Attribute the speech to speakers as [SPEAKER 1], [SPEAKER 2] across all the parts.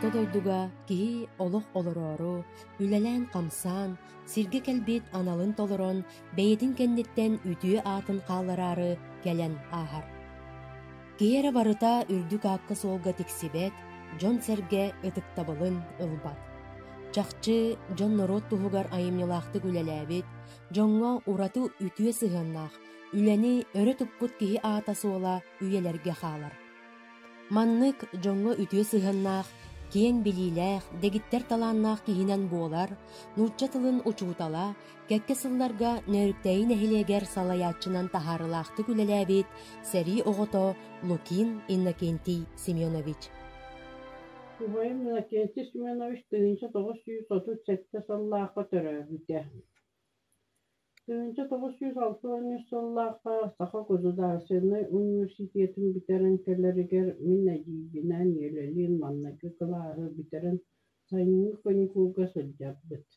[SPEAKER 1] Орто дойдуга киһи олох олороору, үлэлээн-хамсаан, сиргэ кэлбит аналын толорон, бэйэтин кэнниттэн үтүө аатын хааллараары кэлэн ааһар. Киһи эрэ барыта үрдүк аакка-суолга тиксибэт, дьон-сэргэ ытыктабылын ылбат. Чахчы, дьон-норуот туһугар айымньылаахтык үлэлээбит, дьоҥҥо ураты үтүө сыһыаннаах, үлэни өрө туппут киһи аата-суола үйэлэргэ хаалар. Маннык дьоҥҥо үтүө сыһыаннаах, киэҥ билиилээх, дэгиттэр талааннаах киһинэн буолар, нуучча тылын учуутала, кэккэ сылларга Нөөрүктээйи нэһилиэгэр салайааччынан таһаарыылаахтык үлэлээбит сэрии оҕото Лукин Иннокентий Семенович.
[SPEAKER 2] Убайым Иннокентий Семенович 1937 сыллаахха төрөөбүтэ. 1963 сыллаахха Саха государственнай университетын бүтэрэн кэлэригэр мин эдьиийбинээн Елялыын маҥнайгы кылааһы бүтэрэн сайыҥҥы каникулга сылдьарбыт.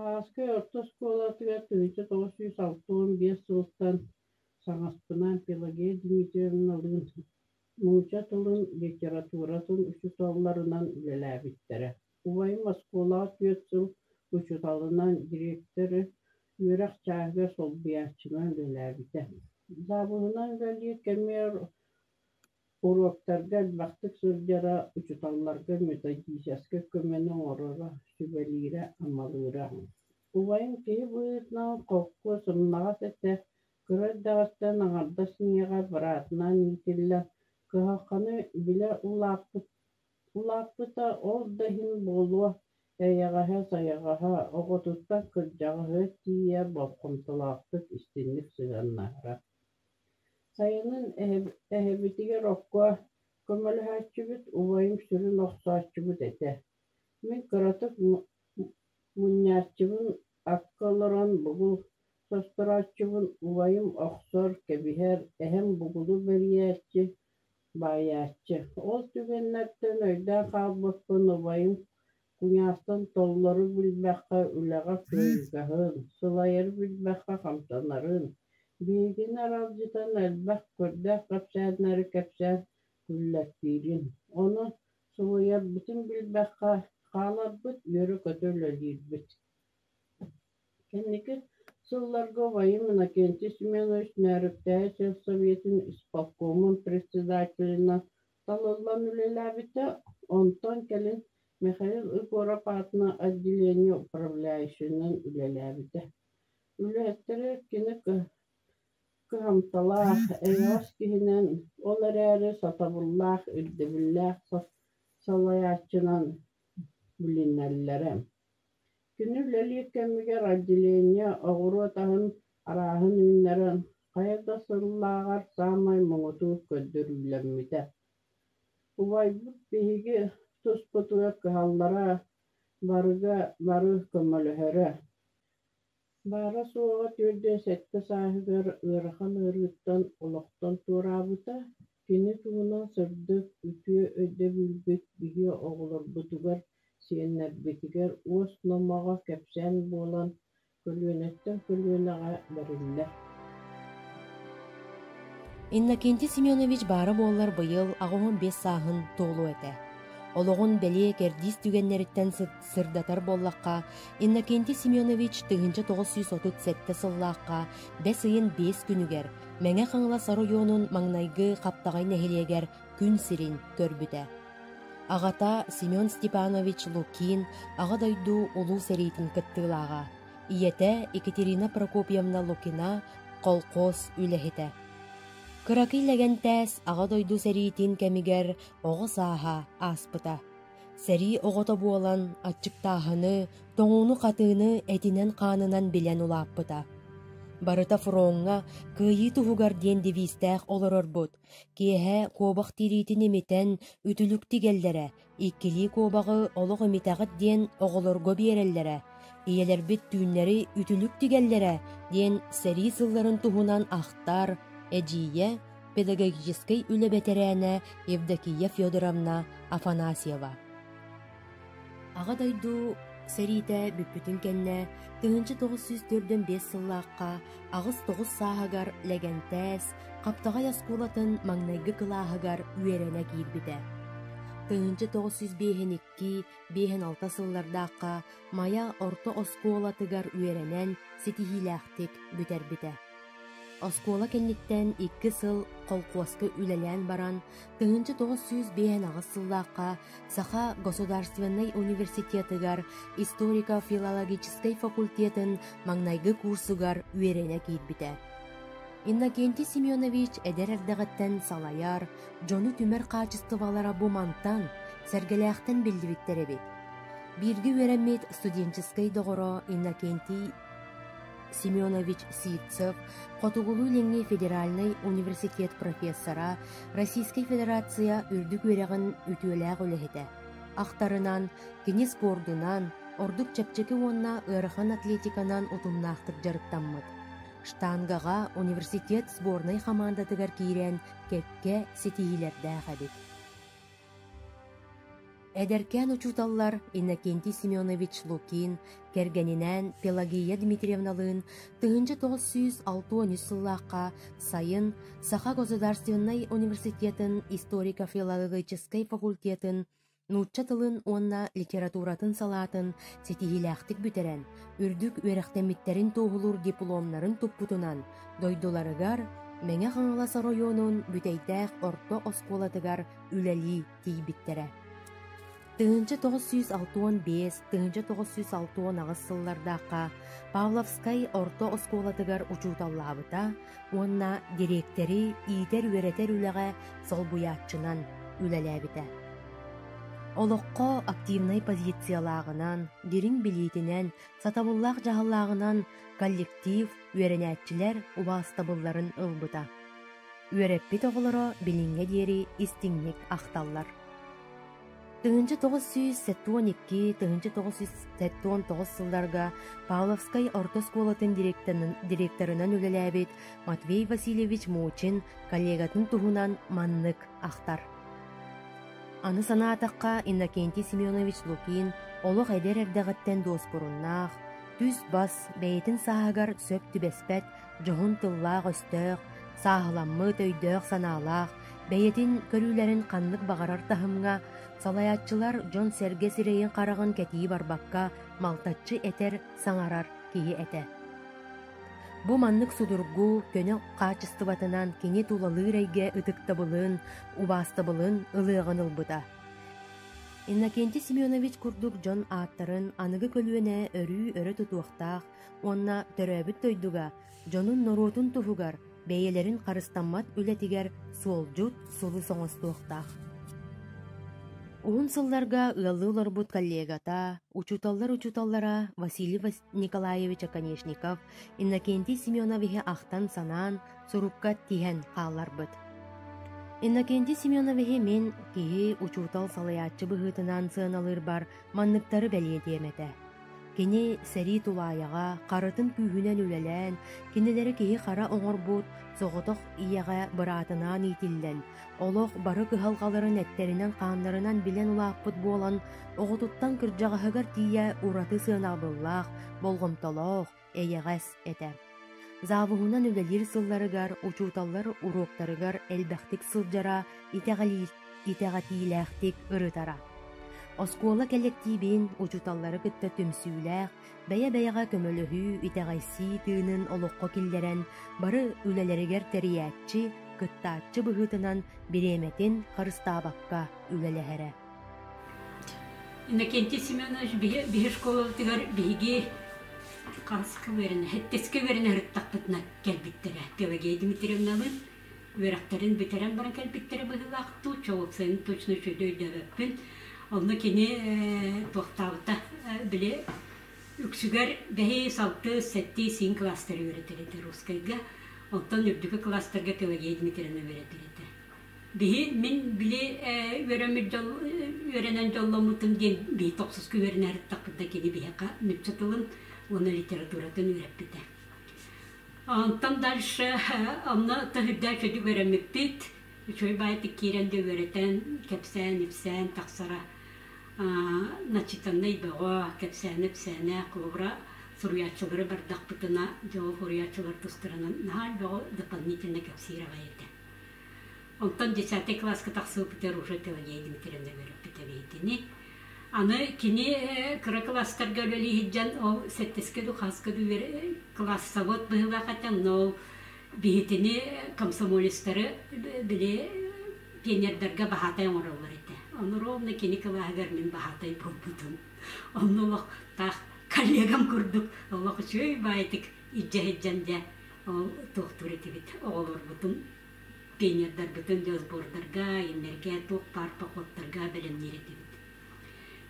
[SPEAKER 2] Ааскы орто оскуолатыгар 1965 сылтан саҥаспынаан Пелагея Дмитриевналыын нуучча тылын, литературатын учууталларынан үлэлээбиттэрэ. Убайым оскуолаҕа 4 сыл учууталынан, дириэктэри үөрэх чааһыгар солбуйааччынан үлэлээбитэ. Заабыһынан үлэлиир кэмигэр уруоктарга элбэхтик сылдьара, учууталларга методическай көмөнү оҥороро, сүбэлиирэ-амалыыра. Убайым киһи быһыытынан холку, сымнаҕас этэ, кыра эрдэҕиттэн аҥардас ийэҕэ быраатынаан иитиллэн, кыһалҕаны билэ улааппыт Улааппыта ол да иһин буолуо, эйэҕэһэ-сайаҕаһа, оҕотуттан кырдьаҕаһыгар тиийэ болҕомтолоохтук истиҥник сыһыаннаһара. Сайынын эһэбитигэр окко көмөлөһөөччүбүт, убайым сүрүн охсооччубут этэ. Мин кыратык мунньааччыбын, акка олорон бугул состорооччубун, убайым охсор, кэбиһэр, эһэм бугулу бэрийээччи, баайааччы. Ол түгэннэртэн өйдөөн хаалбыппын убайым куйаастан толлору билбэххэ үлэҕэ кыайыгаһын, сылайары билбэххэ хамсанарын, биһигини аралдьытан элбэх көрдөөх кэпсээннэри кэпсээн күллэртиирин, ону сылайарбытын билбэххэ хааларбыт, үөрэ-көтө үлэлиирбит. Кэнники сылларга убайым Иннокентий Семенович Нөөрүктээйи сельсоветын исполкомун председателинэн талыллан үлэлээбитэ, онтон кэлин Михаил Егоров аатынан отделение управляющайынан үлэлээбитэ. Үлэһиттэрэ кини кыһамталаах, эйэҕэс киһинэн, ол эрээри сатабыллаах, ирдэбиллээх салайааччынан билинэллэрэ. Кини үлэлиир кэмигэр отделение оҕуруот аһын арааһын үүннэрэн, хайа да сыллааҕар саамай муҥутуур көрдөрүүлэммитэ. Убайбыт биһиги туспутугар кыһаллара, барыга бары көмөлөһөрө. Баара-суоҕа 47 сааһыгар ыарахан ыарыыттан олохтон туораабыта. Кини туһунан сырдык, үтүө өйдөбүлбүт биһиги оҕолорбутугар, сиэннэрбитигэр уос номоҕо кэпсээн буолан, көлүөнэттэн көлүөнэҕэ бэриллэр.
[SPEAKER 1] Иннокентий Семенович баара буоллар быйыл 85 сааһын туолуо этэ. Олоҕун бэлиэ кэрдиис түгэннэриттэн сырдатар буоллахха, Иннокентий Семенович 1937 сыллаахха бэс ыйын 5 күнүгэр Мэҥэ Хаҥалас оройуонун маҥнайгы Хаптаҕай нэһилиэгэр күн сирин көрбүтэ. Аҕата Семен Степанович Лукин Аҕа дойду Улуу сэриитин кыттыылааҕа, ийэтэ Екатерина Прокопьевна Лукина колхоз үлэһитэ. Кыракый Лэгэнтээс Аҕа дойду сэриитин кэмигэр оҕо сааһа ааспыта. Сэрии оҕото буолан аччыктааһыны, тоҥууну-хатыыны этинэн-хаанынан билэн улааппыта. Барыта фроҥҥа кыайыы туһугар диэн девизтээх олорорбут, киэһэ куобах тириитин имитэн үтүлүк тигэллэрэ, иккилии куобаҕы олох имитэҕит диэн оҕолорго биэрэллэрэ, ийэлэрбит түүннэри үтүлүк тигэллэрэ диэн сэрии сылларын туһунан ахтар эдьиийэ, педагогическай үлэ бэтэрээнэ Евдокия Федоровна Афанасьева. Аҕа дойду сэриитэ бүппүтүн кэннэ 1945 сыллаахха 8-9 сааһыгар Лэгэнтээс Хаптаҕай оскуолатын маҥнайгы кылааһыгар үөрэнэ киирбитэ. 1952-56 сыллардаахха Майа орто оскуолатыгар үөрэнэн ситиһиилээхтик бүтэрбитэ. Оскуола кэнниттэн 2 сыл холкуоска үлэлээн баран, 1958 сыллаахха Саха государственнай университетыгар историко-филологическай факультетын маҥнайгы курсугар үөрэнэ киирбитэ. Иннокентий Семенович эдэр эрдэҕиттэн салайар, дьону түмэр хаачыстыбалара бу мантан, Сэргэлээхтэн биллибиттэр эбит. Бииргэ үөрэммит студенческай доҕоро Иннокентий Семенович Сивцев, Хотугулуу-Илиҥҥи федеральнай университет профессора, Российскай Федерация үрдүк үөрэҕин үтүөлээх үлэһитэ. Ахтарынан, кини спордунан, ордук чэпчэки уонна ыарахан атлетиканан утумнаахтык дьарыктаммыт. Штангаҕа университет сборнай хамаандатыгар киирэн кэккэ ситиһиилэрдээх эбит. Эдэркээн учууталлар Иннокентий Семенович Лукин кэргэнинээн Пелагея Дмитриевналыын 1963 сыллаахха сайын Саха государственнай университетын историко-филологическай факультетын нуучча тылын уонна литературатын салаатын ситиһиилээхтик бүтэрэн, үрдүк үөрэхтэммиттэрин туоһулуур дипломнарын туппутунан дойдуларыгар Мэҥэ Хаҥалас оройуонун Бүтэйдээх орто оскуолатыгар үлэлии тиийбиттэрэ. 1965-1968 сыллардаахха Павловскай орто оскуолатыгар учууталлаабыта уонна дириэктэри иитэр-үөрэтэр үлэҕэ солбуйааччынан үлэлээбитэ. Олоххо активнай позициялааҕынан, дириҥ билиитинэн, сатабыллаах дьаһаллааҕынан коллектив, үөрэнээччилэр убаастабылларын ылбыта. Үөрэппит оҕолоро билиҥҥэ диэри истиҥник ахталлар. 1972-1979 сылларга Павловскай орто оскуолатын директорынан үлэлээбит Матвей Васильевич Мучин коллегатын туһунан маннык ахтар. Аны санаатахха, Иннокентий Семенович Лукин олох эдэр эрдэҕиттэн дуоспуруннаах, түс-бас, бэйэтин сааһыгар сөп түбэспэт дьоһун тыллаах-өстөөх, сааһыламмыт өйдөөх-санаалаах, бэйэтин көрүүлэрин ханнык баҕарар таһымҥа салайааччылар дьон-сэргэ сирэйин-хараҕын кэтии барбакка малтаччы этэр, саҥарар киһи этэ. Бу маннык судургу, көнө хаачыстыбатынан кини тулалыыр эйгэ ытыктабылын, убаастабылын ылыаҕын ылбыта. Иннокентий Семенович курдук дьон ааттарын аныгы көлүөнэ өрүү өрө тутуохтаах уонна төрөөбүт дойдуга дьонун-норуотун туһугар бэйэлэрин харыстаммат үлэтигэр суолдьут сулус оҥостуохтаах. Уһун сылларга ыаллыы олорбут коллегата, учууталлар учууталлара Василий Николаевич Оконешников Иннокентий Семеновиһы ахтан-санаан сурукка тиһэн хаалларбыт. Иннокентий Семеновиһы мин киһи учуутал салайааччы быһыытынан сыаналыырбар манныктары бэлиэтиэм этэ. Кини сэрии тулаайаҕа харытын күүһүнэн үлэлээн, кинилэри киһи-хара оҥорбут соҕотох ийэҕэ быраатынаан иитиллэн, олох бары кыһалҕаларын эттэринэн-хааннарынан билэн улааппыт буолан, оҕотуттан кырдьаҕаһыгар тиийэ ураты сыанабыллаах, болҕомтолоох, эйэҕэс этэ. Завуһунан үлэлиир сылларыгар учууталлар уруоктарыгар элбэхтик сылдьара, итэҕэтиилээхтик ырытара. Оскуола кэлэктиибин учууталлары кытта түмсүүлээх, бэйэ-бэйэҕэ көмөлөһүү, итэҕэйсии тыынын олоххо киллэрэн, бары үлэлэригэр тэрийээччи, кыттааччы быһыытынан бириэмэтин харыстаабакка үлэлэһэрэ.
[SPEAKER 3] Иннокентий Семенович биһи школабытыгар биһиги хаска үөрэнэ, сэттискэ үөрэнэ сырыттахпытына кэлбиттэрэ. Пелагея Дмитриевналыын үөрэхтэрин бүтэрэн баран кэлбиттэрэ быһыылаах дуу, чоуопсайын точно үчүгэйдик өйдөөбөппүн. Онно кини туохтаабыта били үксүгэр бэһис, алтыс, сэттис син класстары үөрэтэр этэ русскайга. Оттон үрдүкү класстарга Пелагея Дмитриевна үөрэтэр этэ. Биһи мин били үөрэммит дьол үөрэнэн дьолломмутум диэн биһи тохсуска үөрэнэ сырыттахпытына кини биһиэхэ нуучча тылын уонна литературатын үөрэппитэ. Онтон дальше онно төһүрдээх үчүгэй үөрэммиппит. Үчүгэй баайытык киирэн да үөрэтэн, кэпсээн-ипсээн тахсара. Начитаннай бөҕө, кэпсээнэ-ипсээнэ, холобура суруйааччылары бардахпытына, дьол суруйааччылар тустарынан наһаа элбэҕи дополнительно кэпсиир аҕай этэ. Онтон десятый кылааска тахсыбыппытыгар уже Пелагея Дмитриевна үөрэппитэ биһигини. Аны кини кыра кылаастарга үлэлии сылдьан ол сэттискэ дуу хаска дуу классовод быһыылаах этэ, онно ол биһитини комсомолецтары били пионердарга баһаатай оҥороллор этэ. Ону ровно кини кылааһыгар мин баһаатай буолбутум. Онно олох таах коллегам курдук олох үчүгэй баайытык илдьэ сылдьан дьэ ол туохтуур этибит оҕолорбутун пионердарбытын дьэ сбордарга, иннэргэ туох баар походтарга бэлэмниир этибит.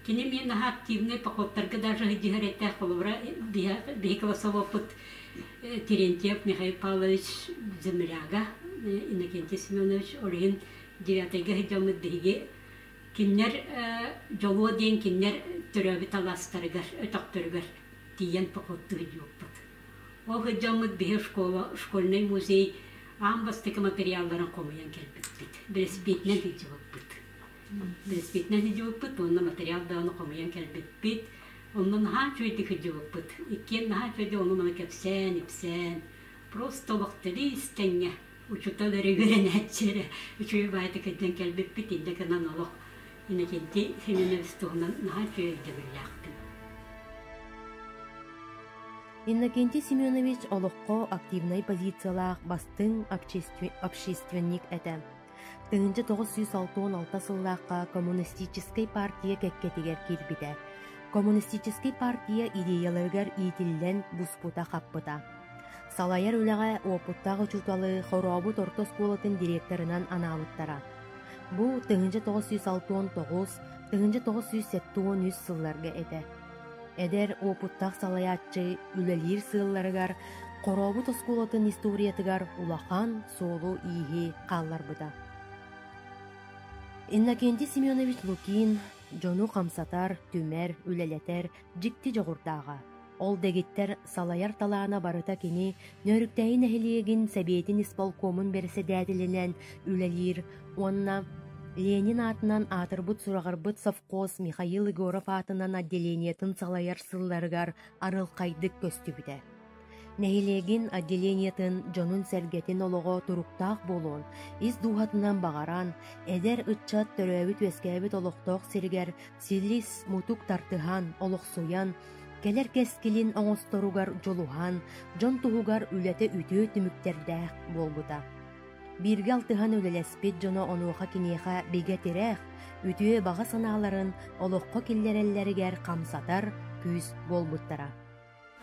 [SPEAKER 3] Кини эмиэ наһаа активнай походтарга даже сылдьыһар этэ. Холобура, биһи классовоппут Терентьев Михаил Павлович земляга Иннокентий Семенович ол иһин девятайга сылдьаммыт биһиги кинилэр дьолуо диэн кинилэр төрөөбүт алаастарыгар, өтөхтөрүгэр тиийэн походтуу сылдьыбыппыт. Ол сылдьаммыт биһи школа, школьнай музей аан бастакы материалларын хомуйан кэлбиппит. Бэлэсипиэтинэн сылдьыбыппыт. Бэлэсипиэтинэн сылдьыбыппыт уонна материал даҕаны хомуйан кэлбиппит. Онно наһаа үчүгэйдик сылдьыбыппыт. Иккиэн наһаа үчүгэйдик ону-маны кэпсээн, ипсээн, просто олох тэбис-тэҥҥэ учуутал эрэ үөрэнээччи эрэ үчүгэй баайытык илдьэн кэлбиппит. Инньэ гынан олох Иннокентий Семенович туһунан наһаа үчүгэй өйдөбүллээхпин.
[SPEAKER 1] Иннокентий Семенович олоххо активнай позициялаах бастыҥ общественник этэ. 1966 сыллаахха Коммунистическай партия кэккэтигэр киирбитэ. Коммунистическай партия идеяларыгар иитиллэн буспута-хаппыта. Салайар үлэҕэ уопуттаах учууталы Хорообут орто оскуолатын директорынан анаабыттара. Бу 1969 1973 сылларга этэ. Эдэр уопуттаах салайааччы үлэлиир сыалларыгар Хорообут оскуолатын историятыгар улахан суолу-ииһи хаалларбыта. Иннокентий Семенович Лукин дьону хамсатар, түмэр, үлэлэтэр дьикти дьоҕурдааҕа. Ол дэгиттэр салайар талаана барыта кини Нөөрүктээйи нэһилиэгин Сэбиэтин исполкомун бэрэссэдээтэлинэн үлэлиир уонна Ленин аатынан аатырбыт-сураҕырбыт совхоз Михаил Егоров аатынан отделениетын салайар сылларыгар арылхайдык көстүбүтэ. Нэһилиэгин отделениетын дьонун-сэргэтин олоҕо туруктаах буолуон, ис дууһатынан баҕаран, эдэр ыччат төрөөбүт-үөскээбит олохтоох сиригэр силис-мутук тартыһан, олохсуйан, кэлэр кэскилин оҥосторугар дьулуһан, дьон туһугар үлэтэ үтүө түмүктэрдээх буолбута. Бииргэ алтыһан үлэлэспит дьоно онуоха киниэхэ бигэ тирэх, үтүө баҕа санааларын олоххо киллэрэллэригэр хамсатар күүс буолбуттара.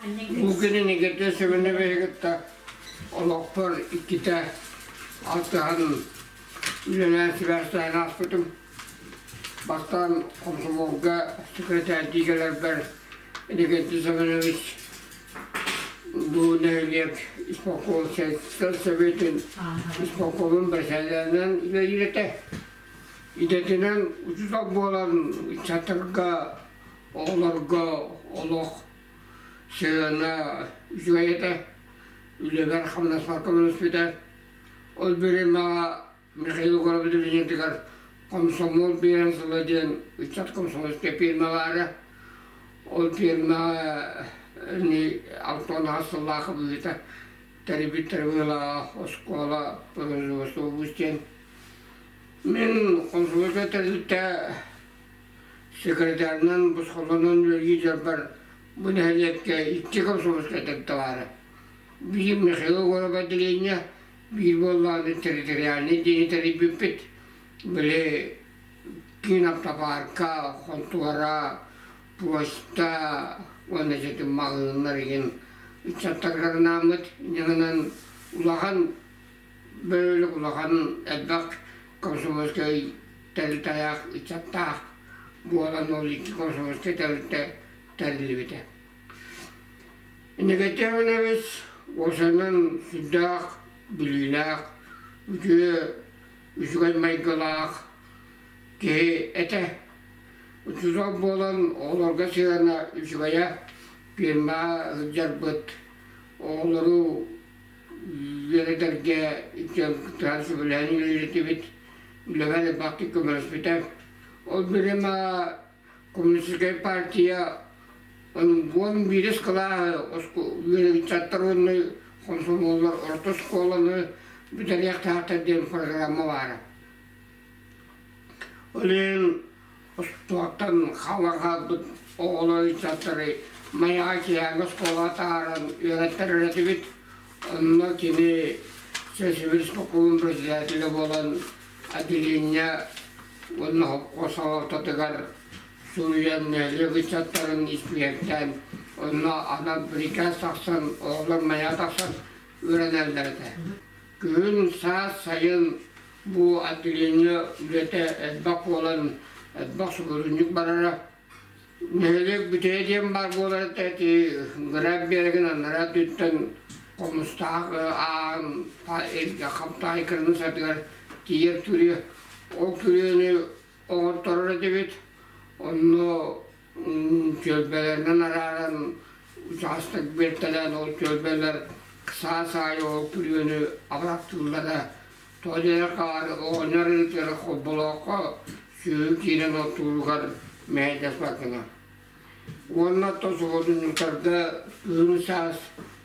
[SPEAKER 4] Бу күнүн Игорь Семеновиһы кытта олохпор иккитэ алтыһан үлэлээн сибээстээн ааспытым. Бастаан комсомолга секретарь кэлэрбэр Иннокентий Семенович бу нэһилиэк исполком советын исполкомун бэрэссэдээтэлинэн үлэлиир этэ. Идэтинэн учуутал буолан ыччаттарга Оҕолорго олох сыана үчүгэй этэ, үлэбэр хамнаспар көмөлөспүтэ. Ол бириэмэҕэ Михаил Егорович кабинетыгар комсомол биэрэн сыла диэн ыччат комсомольскай пиэрмэ баара. Ол пиэрмэҕэ Антон сыллаах быһыыта тэрийбиттэр быһыылаах оскуола производство диэн. Мин комсомольскай тэрилтэ Секретарынан босхолонон үлэлии дьарбар бу нэһилиэккэ икки комсомольскай тэрилтэ баара. Биир Михаил Егоров отделение, биир буоллаҕына территориальнай диэни тэрийбиппит. Били киин автопарка, хонтуора, почта уонна дьэтин маҕаһыыннар игин ыччаттарга анааммыт. Инньэ гынан улахан Бөөлүк улахан элбэх комсомольскай тэрилтэлээх ыччаттаах буолан ол икки комсомольскай тэрилтэ тэриллибитэ. Иннокентий уопсайынан сүрдээх билиилээх, үтүө, үчүгэй майгылаах киһи этэ. Учуутал буолан оҕолорго сыһыана үчүгэйэ, пиэрмэҕэ сылдьарбыт, оҕолору үөрэтэргэ кытаан сөбүлээн үлэлэтибит, үлэбэр элбэхтик көмөлөспүтэ. Ол бириэмэ коммунистическай партия 11 кылааһы үөрэнчаттар уонна хомсомуоллар орто оскуоланы бүтэриэхтээхтэр диэн программа баара. Ол иһин оскуолаттан хаалан хаалбыт оҕолор ыччаттары Майаҕа киэһээҥҥи оскуолаҕа таһааран үөрэттэрэр этибит. Онно кини Сибирь исполкомун председателэ буолан отделение уонна холкуос салалтатыгар суруйан нэһилиэк ыччаттарын испииһэктээн онно анал приказ тахсан оҕолор Майаҕа тахсан үөрэнэллэр этэ. Күһүн, саас, сайын бу отделение үлэтэ элбэх буолан элбэх субурунньук барара. Нэһилиэк бүтэйэ диэн баар буолар этэ ити Граб биэрэгин анараа өттүттэн Хомустаах аан Хаптаҕай кыргыс тиийэр күрүө. Ол күрүөнү оҥорторор этибит. Онно түөлбэлэринэн арааран учаастак биэртэлээн ол түөлбэлэр саас аайы ол күрүөнү абырахтыыллара. Тоҕо диэтэххэ оҕонньор ыытыгар холболооххо сүөһү киирэн оттууругар мэһэйдэспэт гына. Уонна субуотунньуктарга күһүн саас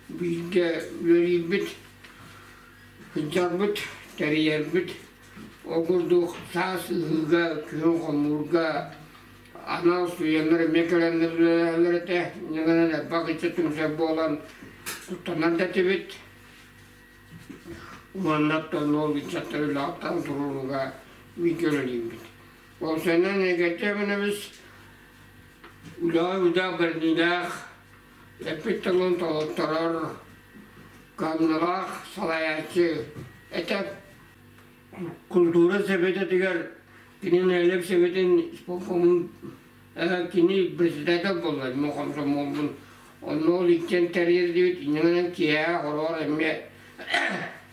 [SPEAKER 4] бииргэ үөрүүбүт, сылдьарбыт, тэрийэрбит. Ол курдук саас ыһыыга, күһүн хомуурга анал студеннар эмиэ кэлэннэр үлэлэһэллэр этэ. Инньэ гынан элбэх ыччат түмсэр буолан куттанар да этибит. Уонна оттон ол ыччаттар үлэҕиттэн туруорууга бииргэ үлэлиибит. Уопсайынан Егорьевич үлэҕэ үлэ бэриниилээх, эппит тылын толотторор кыһамньылаах салайааччы этэ. Культура сэбиэтигэр кини нэһилиэк сэбиэтин исполкомун кини председатель буолла, мин хомсомуолбун. Онно ол иккиэн тэрийэрдибит, инньэ гынан киэһэ хороҕор эмиэ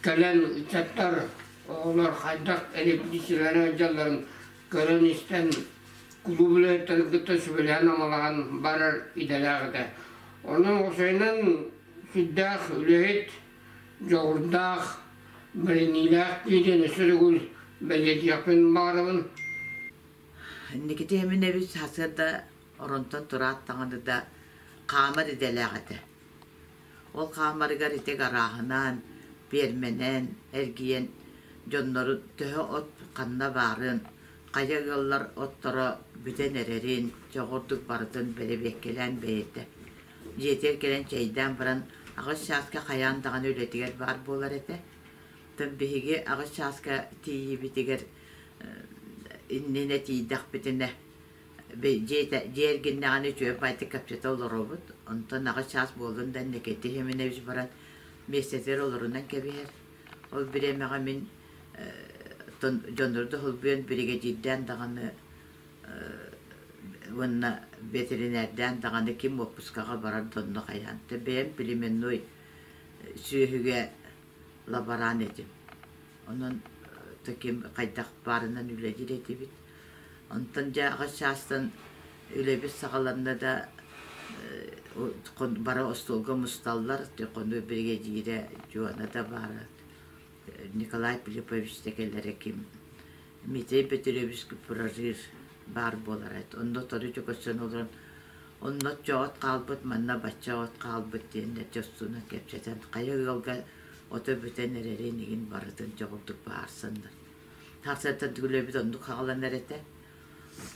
[SPEAKER 4] кэлэн ыччаттар, оҕолор хайдах репетициялары сылдьалларын көрөн-истэн кулууп үлэһиттэрин кытта сүбэлэһэн-амалаһан барар идэлээх этэ. Онон уопсайынан сүрдээх үлэһит, дьоҕурдаах, бэриниилээх киһи диэн өссө төгүл бэлиэтиэхпин баҕарабын.
[SPEAKER 5] Инникити Эминэбит сарсыарда оронтон тураат даҕаны да хаамар идэлээх этэ. Ол хаамарыгар ити гарааһынан, пиэрмэнэн эргийэн дьоннору төһө от ханна баарын, хайа ыаллар отторо бүтэн эрэрин чоҕурдук барытын бэрэбиэркэлээн бэйэтэ. Дьиэтигэр кэлэн чэйдээн баран аҕыс чааска хайаан даҕаны үлэтигэр баар буолар этэ. Оттон биһиги аҕыс чааска тиийиибитигэр иннинэ тиийдэхпитинэ дьиэ эргиннэҕинэ үчүгэй баайдык кэпсэтэ олоробут. Онтон аҕыс чаас буоллун да Никита Семенович баран миэстэтигэр олорунан кэбиһэр. Ол бириэмэҕэ мин дьоннору да холбуйан биригэдьиирдээн даҕаны уонна бэтэринээрдээн даҕаны ким уоппускаҕа барар да онно хайаан. Бэйэм племенной сүөһүгэ лабораан этим. Онон таким хайдах баарынан үлэлиир этибит. Онтон дьэ аҕыс чаастан үлэбит саҕаланна да бары остуолга мусталлар, хонуу биригэдьиирэ Дьуона да баара, Николай Филиппович да кэлэрэ ким, Дмитрий Петрович Прожир баар буолара. Онно тору көрсөн олорон онно оччо от хаалбыт, манна бачча от хаалбыт диэн дьоссунан кэпсэтэн хайа ыалга ото бүтэн эрэрин игин барытын чоҕурдук баарсаннар. Сарсыарда үлэбит оннук хааланар этэ.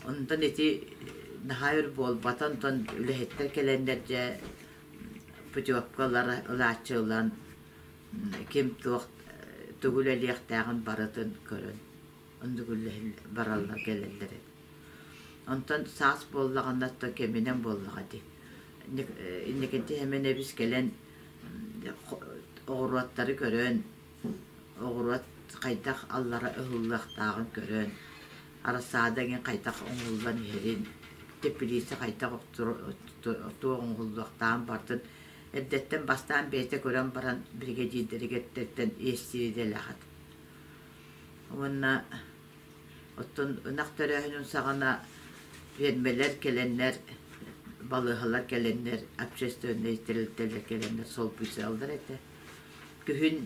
[SPEAKER 5] Онтон ити наһаа өр буолбата, онтон үлэһиттэр кэлэннэр дьэ путевкалар ылааччы ылан ким туох тугу үлэлиэхтээҕин барытын көрөн оннук бараллар кэлэллэр этэ. Онтон саас буоллаҕына то кэминэн буоллаҕа дии. Инникинти Эмэнэбис кэлэн оҕуруоттары көрөн, оҕуруот хайдах аллара ыһыллыахтааҕын көрөн, арассаада эҥин хайдах оҥоһуллан иһэрин, теплица хайдах туох оҥоһуллуохтааҕын барытын эрдэттэн бастаан бэйэтэ көрөн баран биригэдьиирдэригэр иэстиир идэлээх этэ. Уонна Оттон ынах төрөөһүнүн саҕана пиэрмэлэр кэлэннэр, балыыһалар кэлэннэр, общественнай тэрилтэлэр кэлэннэр солбуйсаллар этэ. Күһүн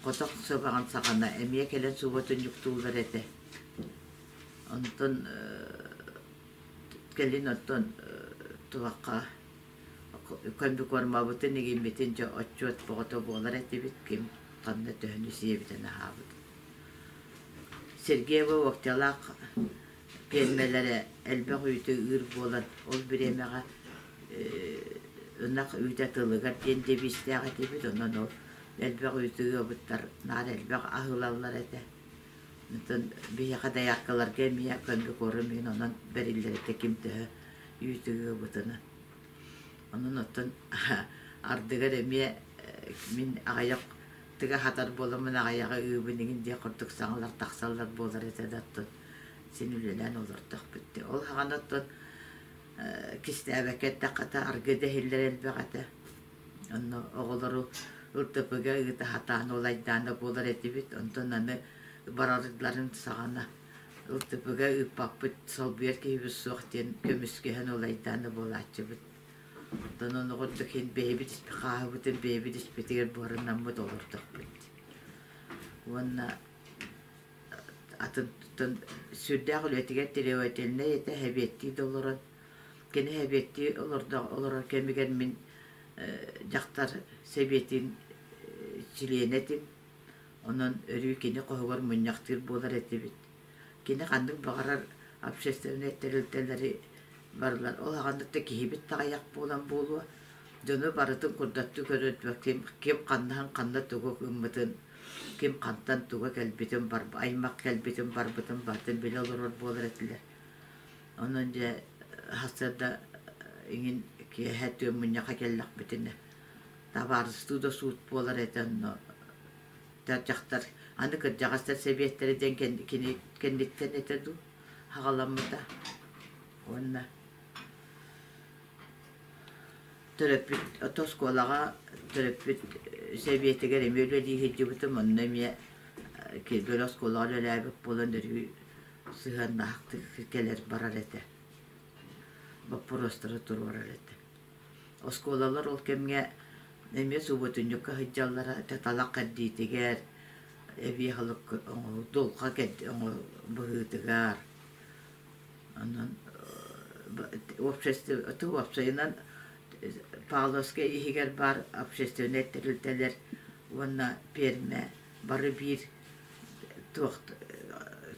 [SPEAKER 5] хотох сыбаҕын саҕана эмиэ кэлэн субуотунньуктууллар этэ. Онтон кэлин оттон туохха комбикормабытын игиммитин дьэ отчуот бөҕөтө буолар этибит ким. ханна төһөнү сиэбитин аһаабытын. Сергеева Уоктялаах пиэрмэлэрэ элбэх үүтү ыыр буолан, ол бириэмэҕэ ынах үүтэ тылыгар диэн девизтээх этибит, онон ол элбэх үүтү ыабыттар наар элбэх аһыылаллар этэ. Онтон биһиэхэ дояркаларга эмиэ комбикорм иһин онон бэриллэр этэ ким төһө үүтү ыабытынан. Онон оттон ардыгар эмиэ мин аҕыйах тыга хатар буоламмын аҕыйаҕы ыыбын игин диэх курдук саҥалар тахсаллар буолар этэ да оттон син үлэлээн олордохпут дии. Ол хаҕана оттон кистээбэккэ эттэххэ аргы дэһиллэр элбэх этэ. Онно оҕолору РТП-га ыыта сатаан ол айдаана буолар этибит. Онтон аны баралларын саҕана РТП-га ыыппаппыт, солбуйар киһибит суох диэн көмүскэһэн ол айдаана буолааччыбыт. Онтон ону курдук иһин бэйэбит хааһыбытын бэйэбит испитигэр буорунаммыт олордохпут. Уонна атын сүрдээх үлэтигэр требовательнай этэ, эбиэттии да олорон кини эбиэттии олорор кэмигэр мин дьахтар сэбиэтин чилиэнэ этим. Онон өрүү кини хоһугар мунньахтыыр буолар этибит. Кини ханнык баҕарар общественнай тэрилтэлэри барылар ол аҕаннык да киһибит таҕайах буолан буолуо, дьону барытын курдаттыы көрөрбө ким, ким ханнаһын ханна тугу гыммытын, ким хантан туга кэлбитин, аймах кэлбитин барбытын барытын билэ олорор буолар этилэр. Онон дьэ сарсыарда иҥин киэһэ түөн мунньахха кэллэхпитинэ табаарыстыы да суут буолар этэ онно дьахтар аны кырдьаҕастар сэбиэттэрэ диэн кини кэнниттэн этэ дуу хаҕаламмыта уонна төрөппүт ото оскуолаҕа төрөппүт сэбиэтигэр эмиэ үлэлии сылдьыбытым онно эмиэ кирбэл оскуолаҕа үлэлээбит буолан өрүү сыһыаннаахтык кэлэр барар этэ, боппуруостары туруорар этэ. Оскуолалар ол кэмҥэ эмиэ субуотунньукка сылдьаллара, талах кэрдиитигэр, эбии аһылык дулҕа быһыытыгар. Онон общество уопсайынан Павловскай иһигэр баар общественнай тэрилтэлэр уонна пиэрмэ бары биир туох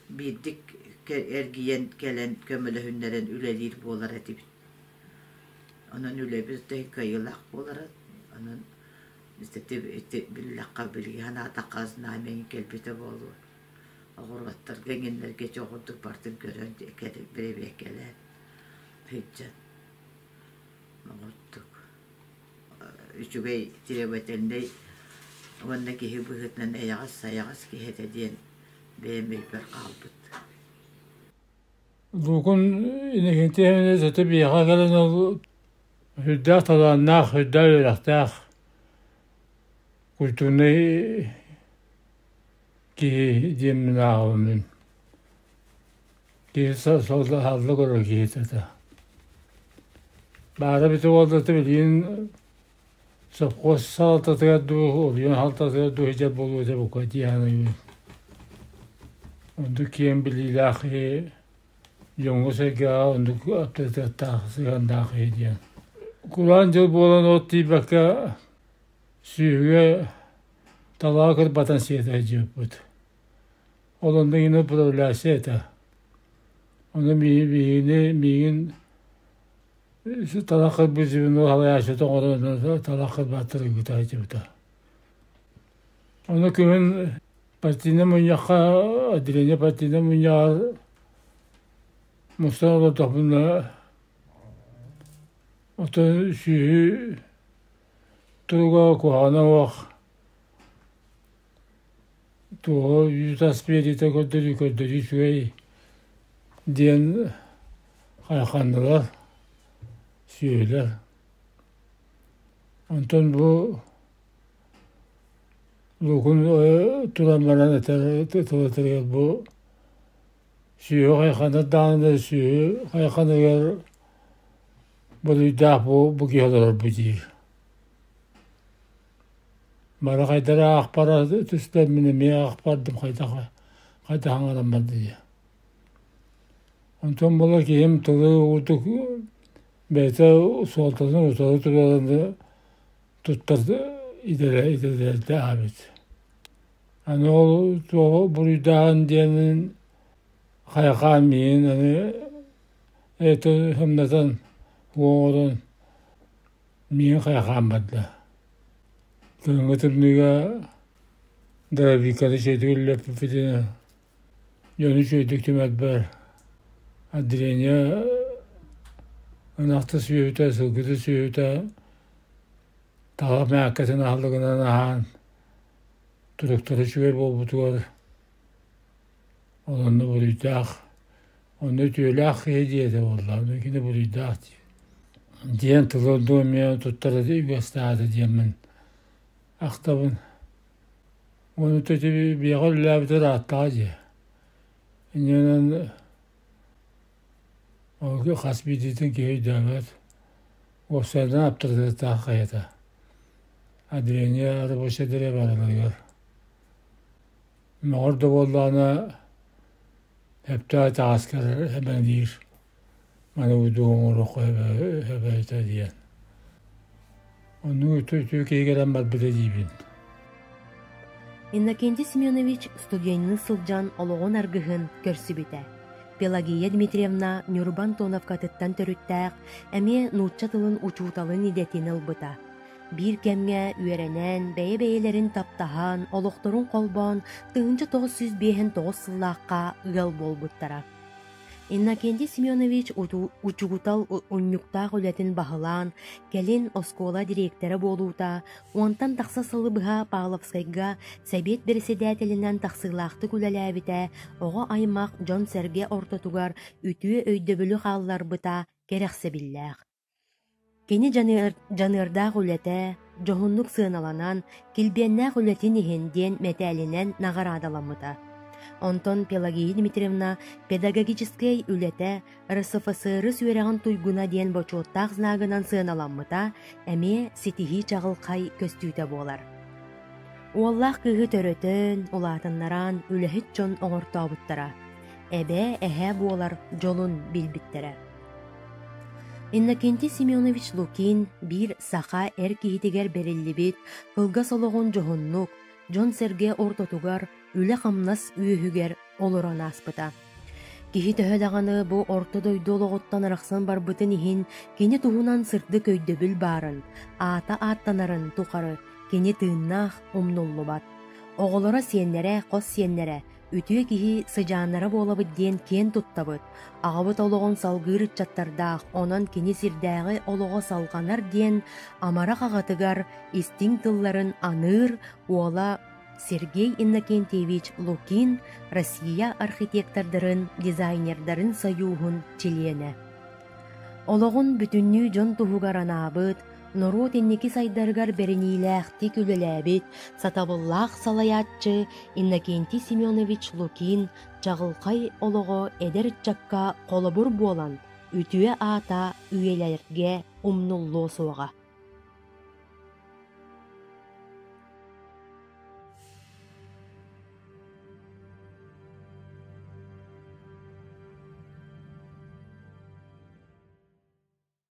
[SPEAKER 5] биирдик эргийэн кэлэн көмөлөһүннэрэн үлэлиир буолар этибит. Онон үлэбит да кыайыылаах буолара. Онон ити биллэххэ билигин санаатахха знамя кэлбитэ буолуо. Оҕуруоттарга эҥиннэргэ чоҕурдук барытын көрөн бэрэбиэркэлээн сылдьан оҥордук. Үчүгэй требовательнай уонна киһи быһыытынан эйэҕэс-сайаҕас киһи этэ диэн бэйэм өйбөр хаалбыт.
[SPEAKER 6] Лукун Иннокентьевна сэтэ биһиэхэ кэлэн ол сүрдээх талааннаах, сүрдээх үөрэхтээх культурнай киһи диэммин ааҕабын. Киһи салла көрөр киһитэ этэ. Баара эбитэ буоллар билигин совхоз салалтатыгар дуу, оройуон салалтатыгар дуу сылдьар буолуо этэ бука дии саныыбын. Оннук киэҥ билиилээх киһи дьоҥҥо-сэргэҕэ оннук аптарытыаттаах сыһыаннаах киһи диэн. Кураан дьыл буолан от тиийбэккэ сүөһүгэ талаҕа кырбатан сиэтэ сылдьыбыппыт. Ол онно иҥин управляющай этэ. Ону биһигини миигин талах кырбыт звено салайааччыта оҥорон талах кырбаттар ыыта сылдьыбыта. Ону күһүн партийнай мунньахха отделение партийнай мунньаҕар мустан олордохпуна оттон сүөһү туруга куһаҕана суох Туоҕу үүт-ас биэриитэ көрдөрүү көрдөрүү үчүгэй диэн хайҕаннылар, сүөһүлэр. Онтон бу Лукун туран баран этэр тылытыгар бу сүөһү хайҕанар даҕаны сүөһү хайҕаныгар буруйдаах бу киһи олорор бу диир. Бары хайдах эрэ аахпара түстэ, мин эмиэ аахпардым хайдах хайдах аҥаран барда дии. Онтон була киһим тылы уутук бэйэтэ суолтатын утары туруоран туттар идэлэрдээх эбит. Аны ол туоҕу буруйдааҕын диэнин хайҕаан миигин аны это сымнатан уоҕуран миигин хайҕаан барда. Кыһыҥҥы тымныыга дробиканы үчүгэйдик үллэппиппитинэ дьону үчүгэйдик түмэрбэр отделение ынахта сүөһүтэ, сылгыта сүөһүтэ таһа мээккэтин аһылыгынан аһаан туруктара үчүгэй буолбутугар ол онно буруйдаах, онно үтүөлээх киһи диэтэ буолла, ону кини буруйдаах дии. Диэн тылы ордук эмиэ туттар үгэстээҕэ диэммин ахтабын. Уонна ити биэҕэ үлэлээбитэ ырааттаҕа дии. Инньэнэн ол хас биирдиитин киһи өйдөөбөт. Уопсайынан аптарытыаттаах хайата. Отделение рабочайдара барыларыгар. Мөҕөр да буоллаҕына сөптөөх итэҕэскэ эбэҥниир маны удуу оҥоруохха эбэтэ диэн. Оннук үтүө үтүө киһи кэлэн барбыта диибин.
[SPEAKER 1] Иннокентий Семенович студенныы сылдьан олоҕун аргыһын көрсүбүтэ. Пелагея Дмитриевна Ньурба Антоновкатыттан төрүттээх, эмиэ нуучча тылын учууталын идэтин ылбыта. Биир кэмҥэ үөрэнэн, бэйэ-бэйэлэрин таптаһан, олохторун холбоон 1959 сыллаахха ыал буолбуттара. Иннокентий Семенович учуутал унньуктаах үлэтин баһылаан, кэлин оскуола дириэктэрэ буолуута, уонтан тахса сылы быһа Павловскайга сэбиэт бэрэссэдээтэлинэн тахсыылаахтык үлэлээбитэ, оҕо аймах дьон-сэргэ ортотугар үтүө өйдөбүлү хаалларбыта кэрэхсэбиллээх. Кини дьаныардаах үлэтэ, дьоһуннук сыаналанан, килбиэннээх үлэтин иһин диэн мэтээлинэн наҕараадаламмыта. Онтон Пелагея Дмитриевна педагогическай үлэтэ РСФСР үөрэҕин туйгуна диэн бочуоттаах знагынан сыаналаммыта эмиэ ситиһии чаҕылхай көстүүтэ буолар. Уоллаах кыыһы төрөтөн, улаатыннаран үлэһит дьон оҥортообуттара. Эбээ, эһээ буолар дьолун билбиттэрэ. Иннокентий Семенович Лукин биир саха эр киһитигэр бэриллибит кылгас олоҕун дьоһуннук, дьон-сэргэ ортотугар үлэ-хамнас үөһүгэр олорон ааспыта. Киһи төһө даҕаны бу орто дойду олоҕуттан арахсан барбытын иһин кини туһунан сырдык өйдөбүл баарын, аата ааттанарын тухары кини тыыннаах умнуллубат. Оҕолоро сиэннэрэ, хос сиэннэрэ Үтүө киһи сыдьааннара буолабыт диэн киэн туттабыт, аҕабыт олоҕун салгыыр ыччаттардаах, онон кини сирдээҕи олоҕо салҕанар диэн амарах аҕатыгар истиҥ тылларын аныыр уола Сергей Иннокентьевич Лукин Россия архитектордарын, дизайнердарын сойууһун чилиэнэ. Олоҕун бүтүннүү дьон туһугар анаабыт, норуот инники сайдарыгар бэриниилээхтик үлэлээбит сатабыллаах салайааччы Иннокентий Семенович Лукин чаҕылхай олоҕо эдэр ыччакка холобур буолан, үтүө аата үйэлэргэ умнуллуо суоҕа.